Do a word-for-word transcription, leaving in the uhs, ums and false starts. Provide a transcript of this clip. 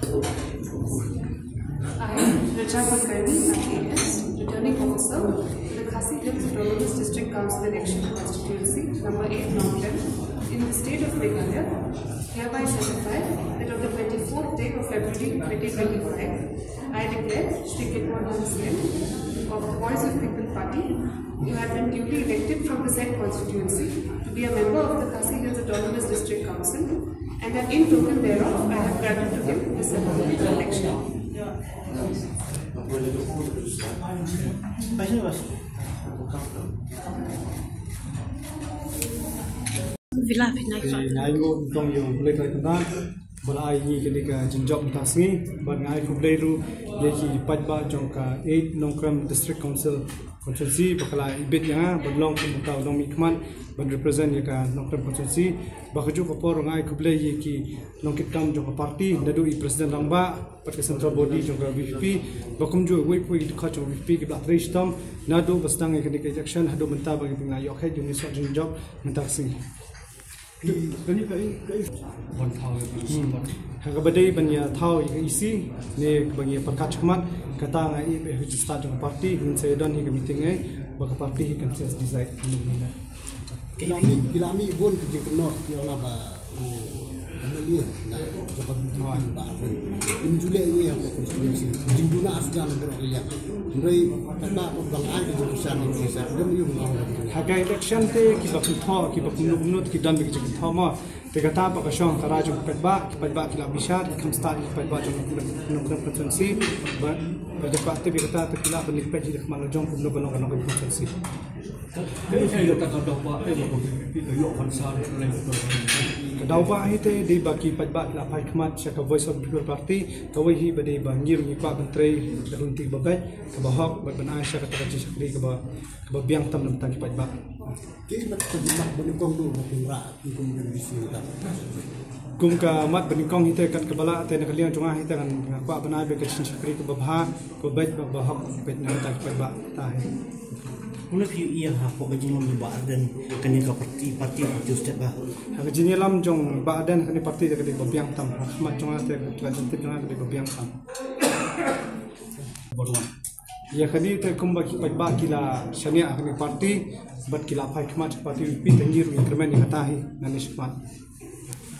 I, Richa Kulkarni, I A S, Returning Officer to the Khasi Hills Autonomous District Council Election Constituency, number eight, Nongkrem, in the state of Meghalaya, hereby certify that on the twenty-fourth day of February twenty twenty-five, I declare Shri Kitmon Hang Singh of the Voice of People Party, who had been duly elected from the said constituency to be a member of the Khasi Hills Autonomous District Council, and that in token thereof I have granted to him this certificate of election. Vila phi nai. Ngai ngu tong yung boleh kau kena. Bala ai ni kini ka jinjok ta sngi. Ban ngai ku boleh ru ye ki paidbah jong ka eight Nongkrem District Council constituency ba ka la ibit ïa nga ban long kum uta u nongmihkhmat ban represent ïa ka Nongkrem constituency. Ba kajuh ka por ngai khublei ïa ki nongkitkam jong ka party, naduh i president rangbah, pat ka central body jong ka V P P, ba kumjuh iwei pa iwei ki dkhot jong ka V P P kiba la trei shitom naduh ba sdang ïa kane ka election haduh mynta ba ngi ïoh kheit jong ngi sah jingjop mynta ka sngi. Kane ka, ka, ka, ban thaw ïa ka E C. Hmm. Ha kaba dei ban ïa thaw ïa ka E C ne kaba ngi ïa pyrkhat shakhmat, kata nga ïa ba hu jingstad jong ka party, ngin sa ïa don hi ka meeting ngai ba ka party hi kan sa decide. Ki la mih, ki la mih bun ki jingkynnoh ki ong ba u M L A na jong ka B J P ba ym ju leh ïa ka constituency. Jingduna suda na baroh ki liang. Hynrei kata ko bang ai ka jingkyrshan ïa ki sa, ym ïoh. Ha ka election te kiba kynthoh, kiba kumno kumno te ki don ba ki jingkynthoh mo. Te kata ba ka shong ka rai jong ki paidbah, ki paidbah ki la bishar, ki kham stad ki paidbah jong Nongkrem constituency. Ba, ba dei ba te ba kata te ki la ban leit peit ïa ka khmat la jong kumno ka long ka Nongkrem constituency. Ka daw ba hi te dei ba ki paidbah ki la phai khmat sha ka Voice of People Party, kawei hi ba dei ba ngi ruh ngi kwah ban trei da ka lynti ba beit, kaba hok, bad ban ai sha kata ka jingshakri kaba, kaba biang tam na bynta ki paidbah. Ki mat ka mat ba nyngkong du ba kum ra, kum ka bisi ta. Kum ka mat ba nyngkong hi te kat kaba lah te na ka liang jong nga hi te ngan, nga kwah ban ai ba ka jingshakri kaba bha, kaba beit, ba, ba hok, beit na ka bynta ki paidbah ta hi. Kumno phi ïa ha ka jingïalam jong Bah Ardent kane ka party, party, party state ba. Ha ka jingïalam jong Bah Ardent kane party da ka dei ba biang tam. Ha ka mat jong nga te ka jingtip jong nga ka dei ba biang tam. Ïa kane te kumba ki paidbah ki la shaniah ha kane party bad ki la phai khmat party V P P te ngi ruh ngi kyrmen ïa kata hi ngan ïa shakhmat.